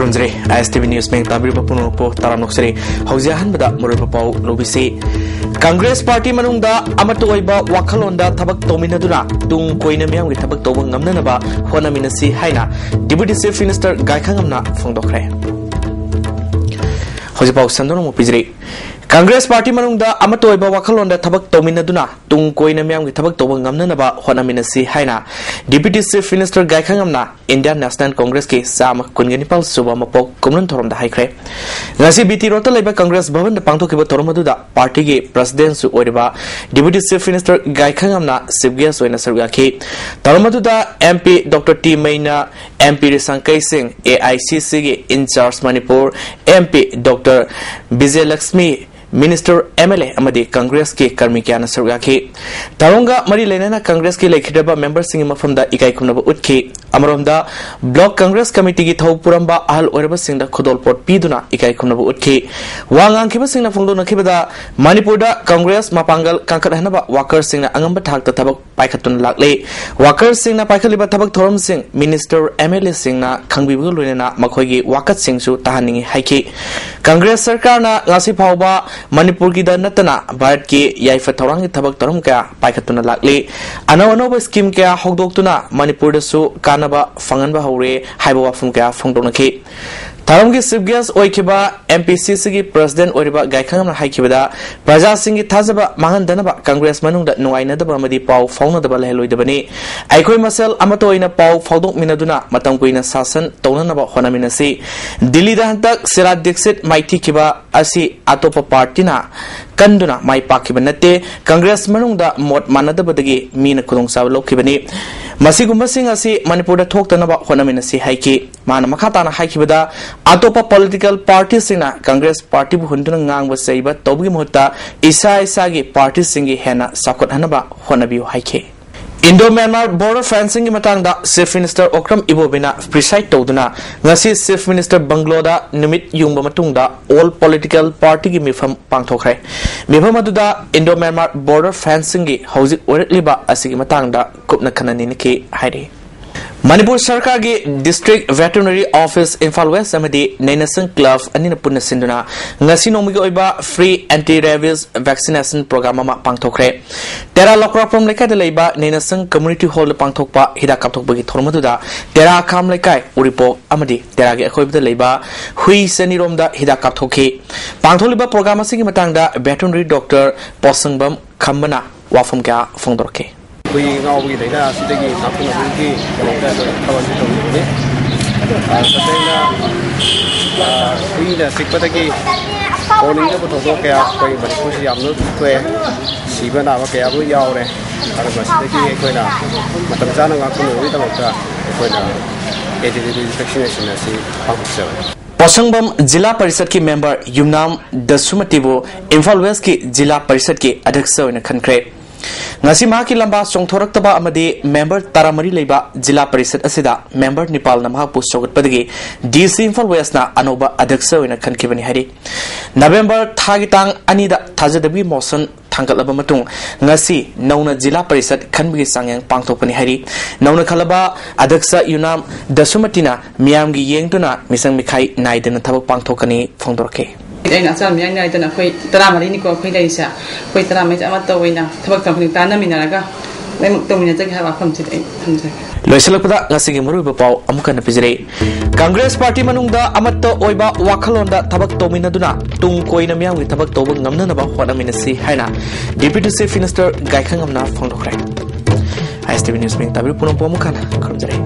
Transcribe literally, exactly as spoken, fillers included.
ꯈꯨꯔꯨꯝꯖꯔꯤ꯫ ꯑꯥꯏ ꯑꯦꯁ T V news ꯃꯤꯡ ꯇꯥꯕꯤꯔꯤꯕ ꯄꯨꯝꯅꯃꯛꯄꯨ ꯇꯔꯥꯝꯅ ꯑꯣꯛꯆꯔꯤ꯫ ꯍꯧꯖꯤꯛ ꯑꯍꯥꯟꯕꯗ ꯃꯔꯨꯑꯣꯏꯕ ꯄꯥꯎ ꯂꯧꯕꯤꯁꯤ꯫ ꯀꯪꯒ꯭ꯔꯦꯁ ꯄꯥꯔꯇꯤ ꯃꯅꯨꯡꯗ ꯑꯃꯠꯇ ꯑꯣꯏꯕ ꯋꯥꯈꯜꯂꯣꯟꯗ ꯊꯕꯛ ꯇꯧꯃꯤꯟꯅꯗꯨꯅ ꯇꯨꯡ ꯀꯣꯏꯅ ꯃꯤꯌꯥꯝꯒꯤ ꯊꯕꯛ ꯇꯧꯕ ꯉꯝꯅꯅꯕ ꯍꯣꯠꯅꯃꯤꯟꯅꯁꯤ ꯍꯥꯏꯅ ꯗꯤꯄ꯭ꯌꯨꯇꯤ ꯆꯤꯐ ꯃꯤꯅꯤꯁꯇꯔ ꯒꯥꯏꯈꯪꯉꯝꯅ ꯐꯣꯡꯗꯣꯛꯈ꯭ꯔꯦ꯫ ꯍꯧꯖꯤꯛ ꯄꯥꯎ ꯁꯟꯗꯣꯛꯅ ꯑꯃꯨꯛ ꯄꯤꯖꯔꯤ꯫ ꯀꯪꯒ꯭ꯔꯦꯁ ꯄꯥꯔꯇꯤ ꯃꯅꯨꯡꯗ ꯑꯃꯠꯇ ꯑꯣꯏꯕ ꯋꯥꯈꯜꯂꯣꯟꯗ ꯊꯕꯛ ꯇꯧꯃꯤꯟꯅꯗꯨꯅ ꯇꯨꯡ ꯀꯣꯏꯅ ꯃꯤꯌꯥꯝꯒꯤ ꯊꯕꯛ ꯇꯧꯕ ꯉꯝꯅꯅꯕ ꯍꯣꯠꯅꯃꯤꯟꯅꯁꯤ ꯍꯥꯏꯅ ꯗꯤꯄ꯭ꯌꯨꯇꯤ ꯆꯤꯐ ꯃꯤꯅꯤꯁꯇꯔ ꯒꯥꯏꯈꯪꯉꯝꯅ ꯏꯟꯗꯤꯌꯥꯟ ꯅꯦꯁꯅꯦꯜ ꯀꯣꯡꯒ꯭ꯔꯦꯁꯀꯤ ꯆꯥꯝꯃ ꯀꯨꯟꯒ ꯅꯤꯄꯥꯜ ꯁꯨꯕ ꯃꯄꯣꯛ ꯀꯨꯝꯂꯣꯟ ꯊꯧꯔꯝꯗ ꯍꯥꯏꯈ꯭ꯔꯦ꯫ ꯉꯁꯤ ꯕꯤ ꯇꯤ ꯔꯣꯗꯇ ꯂꯩꯕ ꯀꯪꯒ꯭ꯔꯦꯁ ꯚꯕꯟꯗ ꯄꯥꯡꯊꯣꯛꯈꯤꯕ ꯊꯧꯔꯝ ꯑꯗꯨꯗ ꯄꯥꯔꯇꯤꯒꯤ ꯄ꯭ꯔꯁꯤꯗꯦꯟꯠꯁꯨ ꯑꯣꯏꯔꯤꯕ ꯗꯤꯄ꯭ꯌꯨꯇꯤ ꯆꯤꯐ ꯃꯤꯅꯤꯁꯇꯔ ꯒꯥꯏꯈꯪꯉꯝꯅ ꯆꯤꯐ ꯒꯦꯁꯠ ꯑꯣꯏꯅ ꯁꯔꯨꯛ ꯌꯥꯈꯤ꯫ ꯊꯧꯔꯝ ꯑꯗꯨꯗ M P doctor T Meina, M P Rishangkei Singh, A I C ꯁꯤꯒꯤ in charge Manipur, M P doctor Bijayalakshmi, minister, M L A ꯑꯃꯗꯤ ꯀꯪꯒ꯭ꯔꯦꯁꯀꯤ ꯀꯔꯃꯤ ꯀꯌꯥꯅ ꯁꯔꯨꯛ ꯌꯥꯈꯤ꯫ ꯊꯧꯔꯝꯒ ꯃꯔꯤ ꯂꯩꯅꯅ ꯀꯪꯒ꯭ꯔꯦꯁꯀꯤ ꯂꯩꯈꯤꯗ꯭ꯔꯕ ꯃꯦꯝꯕꯔꯁꯤꯡꯒꯤ ꯃꯐꯝꯗ ꯏꯀꯥꯏ ꯈꯨꯝꯅꯕ ꯎꯠꯈꯤ꯫ ꯑꯃꯔꯣꯝꯗ, ꯕ꯭ꯂꯣꯛ ꯀꯪꯒ꯭ꯔꯦꯁ ꯀꯃꯤꯇꯤꯒꯤ ꯊꯧ ꯄꯨꯔꯝꯕ ꯑꯍꯜ ꯑꯣꯏꯔꯕꯁꯤꯡꯗ ꯈꯨꯗꯣꯜꯄꯣꯠ ꯄꯤꯗꯨꯅ ꯏꯀꯥꯏ ꯈꯨꯝꯅꯕ ꯎꯠꯈꯤ꯫ ꯋꯥ ꯉꯥꯡꯈꯤꯕꯁꯤꯡꯅ ꯐꯣꯡꯗꯣꯛꯅꯈꯤꯕꯗ, ꯃꯅꯤꯄꯨꯔꯗ ꯀꯪꯒ꯭ꯔꯦꯁ ꯃꯄꯥꯡꯒꯜ ꯀꯟꯈꯠꯍꯟꯅꯕ ꯋꯥꯀꯔꯁꯤꯡꯅ ꯑꯉꯝꯕ ꯊꯥꯛꯇ ꯊꯕꯛ ꯄꯥꯏꯈꯠꯇꯨꯅ ꯂꯥꯛꯂꯤ꯫ ꯋꯥꯀꯔꯁꯤꯡꯅ ꯄꯥꯏꯈꯠꯂꯤꯕ ꯊꯕꯛ ꯊꯧꯔꯝꯁꯤꯡ ꯃꯤꯅꯤꯁꯇꯔ, ꯑꯦꯝ ꯑꯦꯜ ꯑꯦꯁꯤꯡꯅ ꯈꯪꯕꯤꯕꯒ ꯂꯣꯏꯅꯅ ꯃꯈꯣꯏꯒꯤ ꯋꯥꯀꯠꯁꯤꯡꯁꯨ ꯇꯥꯍꯟꯅꯤꯡꯏ ꯍꯥꯏꯈꯤ꯫ ꯀꯪꯒ꯭ꯔꯦꯁ ꯁꯔꯀꯥꯔꯅ ꯉꯁꯤ ꯐꯥꯎꯕ ꯃꯅꯤꯄꯨꯔꯒꯤꯗ ꯅꯠꯇꯅ ꯚꯥꯔꯠꯀꯤ ꯌꯥꯏꯐ ꯊꯧꯔꯥꯡꯒꯤ ꯊꯕꯛ ꯊꯧꯔꯝ ꯀꯌꯥ ꯄꯥꯏꯈꯠꯇꯨꯅ ꯂꯥꯛꯂꯤ꯫ ꯑꯅꯧ ꯑꯅꯧꯕ ꯁ꯭ꯀꯤꯝ ꯀꯌꯥ ꯍꯧꯗꯣꯛꯇꯨꯅ ꯃꯅꯤꯄꯨꯔꯗꯁꯨ ꯀꯥꯟꯅꯕ ꯐꯪꯍꯟꯕ ꯍꯧꯔꯦ ꯍꯥꯏꯕ ꯋꯥꯐꯝ ꯀꯌꯥ ꯐꯣꯡꯗꯣꯛꯅꯈꯤ꯫ ꯊꯧꯔꯝꯒꯤ ꯆꯤꯐ ꯒꯦꯁ ꯑꯣꯏꯈꯤꯕ ꯑꯦꯝ ꯄꯤ ꯁꯤ ꯁꯤꯒꯤ ꯄ꯭ꯔꯁꯤꯗꯦꯟ ꯑꯣꯏꯔꯤꯕ ꯒꯥꯏꯈꯪꯉꯝꯅ ꯍꯥꯏꯈꯤꯕꯗ, ꯄ꯭ꯔꯖꯥꯁꯤꯡꯒꯤ ꯊꯥꯖꯕ ꯃꯥꯡꯍꯟꯗꯅꯕ ꯀꯪꯒ꯭ꯔꯦꯁ ꯃꯅꯨꯡꯗ ꯅꯨꯡꯉꯥꯏꯅꯗꯕ ꯑꯃꯗꯤ ꯄꯥꯎ ꯐꯥꯎꯅꯗꯕ ꯂꯩꯍꯜꯂꯣꯏꯗꯕꯅꯤ꯫ ꯑꯩꯈꯣꯏ ꯃꯁꯦꯜ ꯑꯃꯠꯇ ꯑꯣꯏꯅ ꯄꯥꯎ ꯐꯥꯎꯗꯣꯛꯃꯤꯟꯅꯗꯨꯅ ꯃꯇꯝ ꯀꯨꯏꯅ ꯁꯥꯁꯟ ꯇꯧꯅꯅꯕ ꯍꯣꯠꯅꯃꯤꯟꯅꯁꯤ꯫ ꯗꯤꯜꯂꯤꯗ ꯍꯟꯗꯛ ꯁꯤꯔꯥ ꯗꯤꯛꯁꯤꯠ ꯃꯥꯏꯊꯤꯈꯤꯕ ꯑꯁꯤ ꯑꯇꯣꯞꯄ ꯄꯥꯔꯇꯤꯅ ꯀꯟꯗꯨꯅ ꯃꯥꯏ ꯄꯥꯛꯈꯤꯕ ꯅꯠꯇꯦ꯫ ꯀꯪꯒ꯭ꯔꯦꯁ ꯃꯅꯨꯡꯗ ꯃꯣꯠ ꯃꯥꯟꯅꯗꯕꯗꯒꯤ ꯃꯤꯅ ꯈꯨꯗꯣꯡꯆꯥꯕ ꯂꯧꯈꯤꯕꯅꯤ꯫ ꯃꯁꯤꯒꯨꯝꯕꯁꯤꯡ ꯑꯁꯤ ꯃꯅꯤꯄꯨꯔꯗ ꯊꯣꯛꯇꯅꯕ ꯍꯣꯠꯅꯃꯤꯟꯅꯁꯤ ꯍꯥꯏꯈꯤ꯫ ꯃꯥꯅ ꯃꯈꯥ ꯇꯥꯅ ꯍꯥꯏꯈꯤꯕꯗ, ꯑꯇꯣꯞꯄ ꯄꯣꯂꯤꯇꯤꯀꯦꯜ ꯄꯥꯔꯇꯤꯁꯤꯡꯅ ꯀꯪꯒ꯭ꯔꯦꯁ ꯄꯥꯔꯇꯤꯕꯨ ꯍꯨꯟꯗꯨꯅ ꯉꯥꯡꯕ ꯆꯩꯕ ꯇꯧꯕꯒꯤ ꯃꯍꯨꯠꯇ ꯏꯁꯥ ꯏꯁꯥꯒꯤ ꯄꯥꯔꯇꯤꯁꯤꯡꯒꯤ ꯍꯦꯟꯅ ꯆꯥꯎꯈꯠꯍꯟꯅꯕ ꯍꯣꯠꯅꯕꯤꯌꯨ ꯍꯥꯏꯈꯤ꯫ ꯏꯟꯗꯣ ꯃ꯭ꯌꯥꯟꯃꯥꯔ ꯕꯣꯔꯗꯔ ꯐꯦꯟꯁꯤꯡꯒꯤ ꯃꯇꯥꯡꯗ ꯆꯤꯐ ꯃꯤꯅꯤꯁꯇꯔ ꯑꯣꯀ꯭ꯔꯝ ꯏꯕꯣꯕꯤꯅ ꯄ꯭ꯔꯤꯁꯥꯏꯗ ꯇꯧꯗꯨꯅ ꯉꯁꯤ ꯆꯤꯐ ꯃꯤꯅꯤꯁꯇꯔ ꯕꯪꯒ꯭ꯂꯣꯗ ꯅꯨꯃꯤꯠ ꯌꯨꯡꯕ ꯃꯇꯨꯡꯗ ꯑꯣꯜ ꯄꯣꯂꯤꯇꯤꯀꯦꯜ ꯄꯥꯔꯇꯤꯒꯤ ꯃꯤꯐꯝ ꯄꯥꯡꯊꯣꯛꯈ꯭ꯔꯦ꯫ ꯃꯤꯐꯝ ꯑꯗꯨꯗ ꯏꯟꯗꯣ ꯃ꯭ꯌꯥꯟꯃꯥꯔ ꯕꯣꯔꯗꯔ ꯐꯦꯟꯁꯤꯡꯒꯤ ꯍꯧꯖꯤꯛ ꯑꯣꯏꯔꯛꯂꯤꯕ ꯑꯁꯤꯒꯤ ꯃꯇꯥꯡꯗ ꯀꯨꯞꯅ ꯈꯟꯅ ꯅꯩꯅꯈꯤ ꯍꯥꯏꯔꯤ꯫ ꯃꯅꯤꯄꯨꯔ ꯁꯔꯀꯥꯔꯒꯤ District Veterinary Office Imphal West ꯑꯃꯗꯤ ꯅꯩꯅꯁꯪ Club ꯑꯅꯤꯅ ꯄꯨꯟꯅ ꯁꯤꯟꯗꯨꯅ ꯉꯁꯤ ꯅꯣꯡꯃꯒꯤ ꯑꯣꯏꯕ free anti rabies vaccination program ꯑꯃ ꯄꯥꯡꯊꯣꯛꯈ꯭ꯔꯦ꯫ ꯇꯦꯔꯥ ꯂꯧꯀ꯭ꯔꯥꯛꯄꯝ ꯂꯩꯀꯥꯏꯗ ꯂꯩꯕ ꯅꯩꯅꯁꯪ Community Hall ꯗ ꯄꯥꯡꯊꯣꯛꯄ ꯍꯤꯗꯥꯛ ꯀꯥꯞꯊꯣꯛꯄꯒꯤ ꯊꯧꯔꯝ ꯑꯗꯨꯗ ꯇꯦꯔꯥ ꯈꯥꯝ ꯂꯩꯀꯥꯏ, ꯎꯔꯤꯄꯣꯛ ꯑꯃꯗꯤ ꯇꯦꯔꯥꯒꯤ ꯑꯀꯣꯏꯕꯗ ꯂꯩꯕ ꯍꯨꯏ ꯆꯅꯤꯔꯣꯝꯗ ꯍꯤꯗꯥꯛ ꯀꯥꯞꯊꯣꯛꯈꯤ꯫ ꯄꯥꯡꯊꯣꯛꯂꯤꯕ program ꯑꯁꯤꯒꯤ ꯃꯇꯥꯡꯗ Veterinary Doctor ꯄꯣꯠꯁꯪꯕꯝ ꯈꯝꯕꯅ ꯋꯥꯐꯝ ꯀꯌꯥ ꯐꯣꯡꯗꯣꯔꯛꯈꯤ꯫ ꯍꯨꯏ ꯉꯥꯎꯕꯒꯤ ꯂꯥꯏꯅꯥ ꯑꯁꯤꯗꯒꯤ ꯉꯥꯛꯊꯣꯛꯅꯕꯒꯤꯗꯃꯛꯇ ꯑꯩꯈꯣꯏ ꯊꯕꯛ ꯑꯁꯤ ꯇꯧꯖꯕꯅꯤ꯫ ꯑ, ꯇꯁꯦꯡꯅ, ꯑ, ꯍꯨꯏꯅ ꯆꯤꯛꯄꯗꯒꯤ ꯀꯣꯟꯅꯤꯡꯗꯕ ꯊꯧꯗꯣꯛ ꯀꯌꯥ ꯑꯩꯈꯣꯏ ꯃꯅꯤꯄꯨꯔꯁꯤ ꯌꯥꯝꯅ ꯊꯣꯛꯑꯦ꯫ ꯁꯤꯕ ꯅꯥꯕ ꯀꯌꯥ ꯑꯃ ꯌꯥꯎꯔꯦ꯫ ꯑꯗꯨꯒ ꯃꯁꯤꯗꯒꯤ ꯑꯩꯈꯣꯏꯅ ꯃꯇꯝ ꯆꯥꯅ ꯉꯥꯛꯊꯣꯛꯅꯕꯒꯤꯗꯃꯛꯇ ꯑꯩꯈꯣꯏꯅ anti rabies vaccination ꯑꯁꯤ ꯄꯥꯡꯊꯣꯛꯆꯕꯅꯤ꯫ ꯄꯣꯠꯁꯪꯕꯝ ꯖꯤꯂꯥ ꯄꯔꯤꯁꯠꯀꯤ member ꯌꯨꯝꯅꯥꯝ ꯗꯁꯨꯃꯇꯤꯕꯨ ꯏꯝꯐꯥꯜ West ꯀꯤ ꯖꯤꯂꯥ ꯄꯔꯤꯁꯠꯀꯤ ꯑꯗ꯭ꯌꯛꯁ ꯑꯣꯏꯅ ꯈꯟꯈ꯭ꯔꯦ꯫ ꯉꯁꯤ ꯃꯍꯥꯛꯀꯤ ꯂꯝꯕꯥ ꯆꯣꯡꯊꯣꯔꯛꯇꯕ ꯑꯃꯗꯤ member ꯇꯔꯥꯃꯔꯤ ꯂꯩꯕ ꯖꯤꯂꯥ ꯄꯔꯤꯁꯠ ꯑꯁꯤꯗ member ꯅꯤꯄꯥꯜꯅ ꯃꯍꯥꯛꯄꯨ ꯁꯧꯒꯠꯄꯗꯒꯤ D C ꯏꯝꯐꯥꯜ West ꯅ ꯑꯅꯧꯕ ꯑꯗ꯭ꯌꯛꯁ ꯑꯣꯏꯅ ꯈꯟꯈꯤꯕꯅꯤ ꯍꯥꯏꯔꯤ꯫ ꯅꯕꯦꯝꯕꯔ ꯊꯥꯒꯤ ꯇꯥꯡ ꯑꯅꯤꯗ ꯊꯥꯖꯗꯕꯒꯤ motion ꯊꯥꯡꯒꯠꯂꯕ ꯃꯇꯨꯡ ꯉꯁꯤ ꯅꯧꯅ ꯖꯤꯂꯥ ꯄꯔꯤꯁꯠ ꯈꯟꯕꯒꯤ ꯆꯥꯡꯌꯦꯡ ꯄꯥꯡꯊꯣꯛꯄꯅꯤ ꯍꯥꯏꯔꯤ꯫ ꯅꯧꯅ ꯈꯜꯂꯕ ꯑꯗ꯭ꯌꯛꯁ ꯌꯨꯅꯥꯝ ꯗꯁꯨꯃꯇꯤꯅ ꯃꯤꯌꯥꯝꯒꯤ ꯌꯦꯡꯗꯨꯅ ꯃꯤꯆꯪ ꯃꯤꯈꯥꯏ ꯅꯥꯏꯗꯅ ꯊꯕꯛ ꯄꯥꯡꯊꯣꯛꯀꯅꯤ ꯐꯣꯡꯗꯣꯔꯛꯈꯤ꯫ ꯑꯩꯅ ꯑꯆꯥꯟ ꯃꯤꯌꯥꯝ ꯅꯥꯏꯗꯅ ꯑꯩꯈꯣꯏ ꯇꯔꯥꯃꯔꯤꯅꯤꯀꯣ ꯑꯩꯈꯣꯏ ꯂꯩꯔꯤꯁꯦ꯫ ꯑꯩꯈꯣꯏ ꯇꯔꯥꯃꯔꯤꯁꯦ ꯑꯃꯠꯇ ꯑꯣꯏꯅ ꯊꯕꯛ ꯇꯧꯃꯤꯟꯅ ꯇꯥꯟꯅꯃꯤꯟꯅꯔꯒ ꯂꯣꯏꯅꯃꯛ ꯇꯧꯃꯤꯟꯅꯖꯒꯦ ꯍꯥꯏꯕ ꯋꯥꯐꯝꯁꯤꯗ ꯑꯩ ꯊꯝꯖꯒꯦ꯫ ꯂꯣꯏꯁꯤꯜꯂꯛꯄꯗ ꯉꯁꯤꯒꯤ ꯃꯔꯨꯑꯣꯏꯕ ꯄꯥꯎ ꯑꯃꯨꯛ ꯍꯟꯅ ꯄꯤꯖꯔꯤ꯫ ꯀꯪꯒ꯭ꯔꯦꯁ ꯄꯥꯔꯇꯤ ꯃꯅꯨꯡꯗ ꯑꯃꯠꯇ ꯑꯣꯏꯕ ꯋꯥꯈꯜꯂꯣꯟꯗ ꯊꯕꯛ ꯇꯧꯃꯤꯟꯅꯗꯨꯅ ꯇꯨꯡ ꯀꯣꯏꯅ ꯃꯤꯌꯥꯝꯒꯤ ꯊꯕꯛ ꯇꯧꯕ ꯉꯝꯅꯅꯕ ꯍꯣꯠꯅꯃꯤꯟꯅꯁꯤ ꯍꯥꯏꯅ Deputy Chief Minister ꯒꯥꯏꯈꯪꯉꯝꯅ ꯐꯣꯡꯗꯣꯛꯈ꯭ꯔꯦ꯫ ISTV News ꯃꯤꯡ ꯇꯥꯕꯤꯔꯤꯕ ꯄꯨꯝꯅꯃꯛꯄꯨ ꯑꯃꯨꯛ ꯍꯟꯅ ꯈꯨꯔꯨꯝꯖꯔꯤ꯫